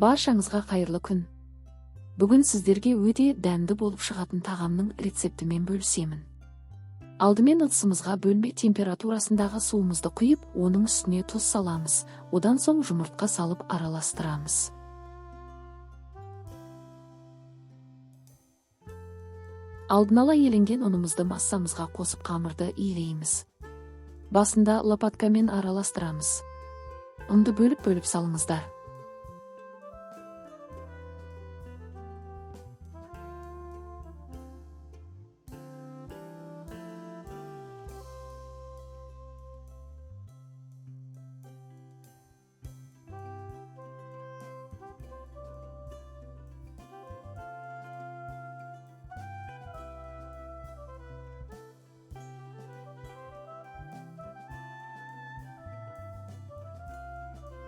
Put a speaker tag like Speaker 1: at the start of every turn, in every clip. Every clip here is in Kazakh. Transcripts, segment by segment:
Speaker 1: Баршаңызға қайырлы күн. Бүгін сіздерге өте дәмді болып шығатын тағамның рецептімен бөлісемін. Алдымен ыдысымызға бөлме температурасындағы суымызды құйып, оның үстіне тұз саламыз. Одан соң жұмыртқа салып араластырамыз. Алдын ала еленген ұнымызды массамызға қосып қамырды илейміз. Басында лопаткамен араластырамыз. Ұнды бөліп-бөліп салыңыздар.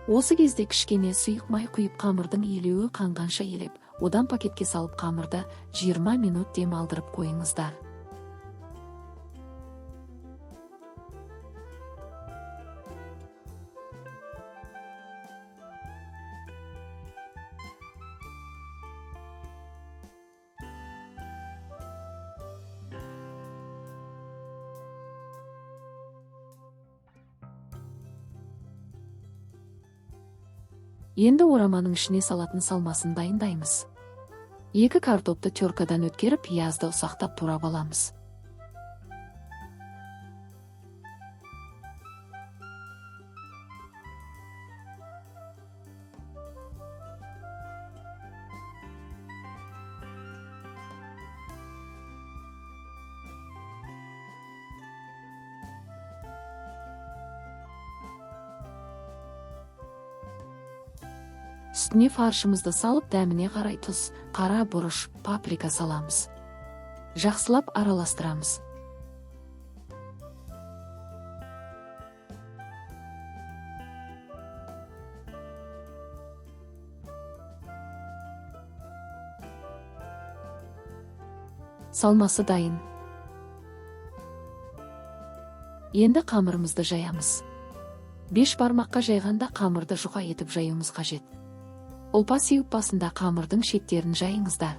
Speaker 1: Осы кезде кішкене сұйық май құйып қамырдың илеуі қанғанша елеп, одан пакетке салып қамырды 20 минут дем алдырып қойыңыздар. Енді ораманың ішіне салатын салмасын дайындаймыз. 2 картопты теркадан өткеріп, пиязды ұсақтап турап аламыз. Үстіне фаршымызды салып, дәміне қарай тұз, қара бұрыш, паприка саламыз. Жақсылап араластырамыз. Салмасы дайын. Енді қамырымызды жаямыз. 5 бармаққа жайғанда қамырды жұқа етіп жаюымыз қажет. Ұлпа сеуіп басында қамырдың шеттерін жайыңыздар.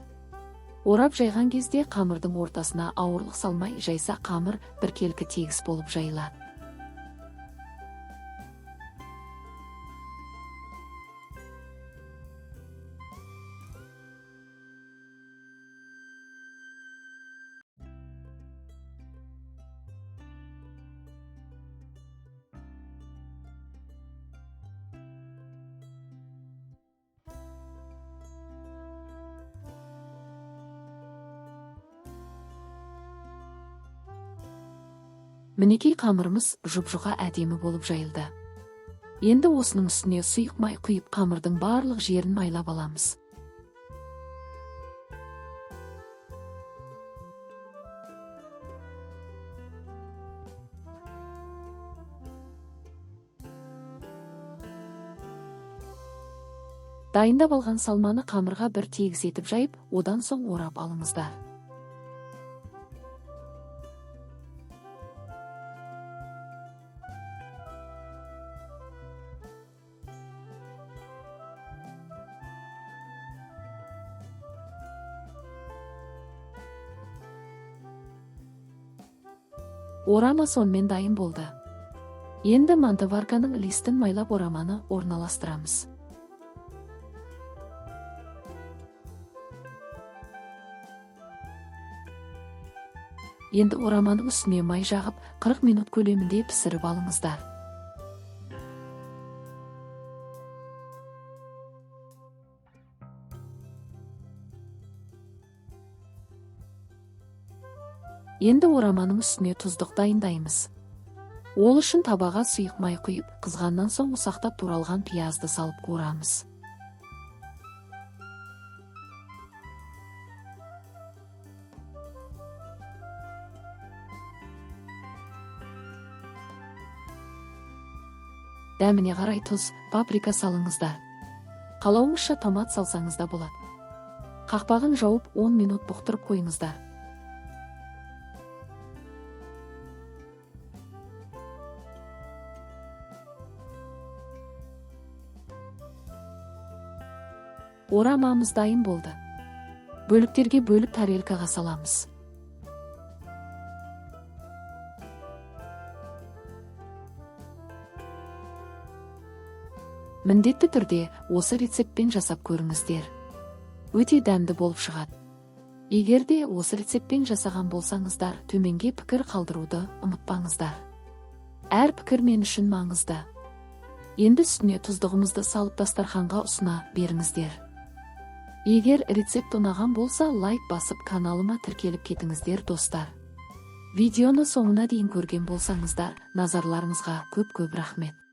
Speaker 1: Орап жайған кезде қамырдың ортасына ауырлық салмай жайса қамыр біркелкі тегіс болып жайылады. Мінекей қамырымыз жұп-жұқа әдемі болып жайылды. Енді осының үстіне сұйық май құйып қамырдың барлық жерін майлап аламыз. Дайындап алған салманы қамырға бір тегіс етіп жайып, одан соң орап алыңыздар. Орама сонымен дайын болды. Енді мантоварканың листін майлап ораманы орналастырамыз. Енді ораманың үстіне май жағып, 40 минут көлемінде пісіріп алыңыздар. Енді ораманың үстіне тұздық дайындаймыз. Ол үшін табаға сұйық май құйып, қызғаннан соң ұсақтап туралған пиязды салып қуырамыз. Дәміне қарай тұз, паприка салыңыздар. Қалауыңызша томат салсаңыз да болады. Қақпағын жауып 10 минут бұқтырып қойыңыздар. Орамамыз дайын болды. Бөліктерге бөліп тарелкаға саламыз. Міндетті түрде осы рецептпен жасап көріңіздер. Өте дәмді болып шығады. Егер де осы рецептпен жасаған болсаңыздар, төменге пікір қалдыруды ұмытпаңыздар. Әр пікір мен үшін маңызды. Енді үстіне тұздығымызды салып дастарханға ұсына беріңіздер. Егер рецепт ұнаған болса, лайк басып каналыма тіркеліп кетіңіздер, достар. Видеоны соңына дейін көрген болсаңыздар, назарларыңызға көп-көп рахмет.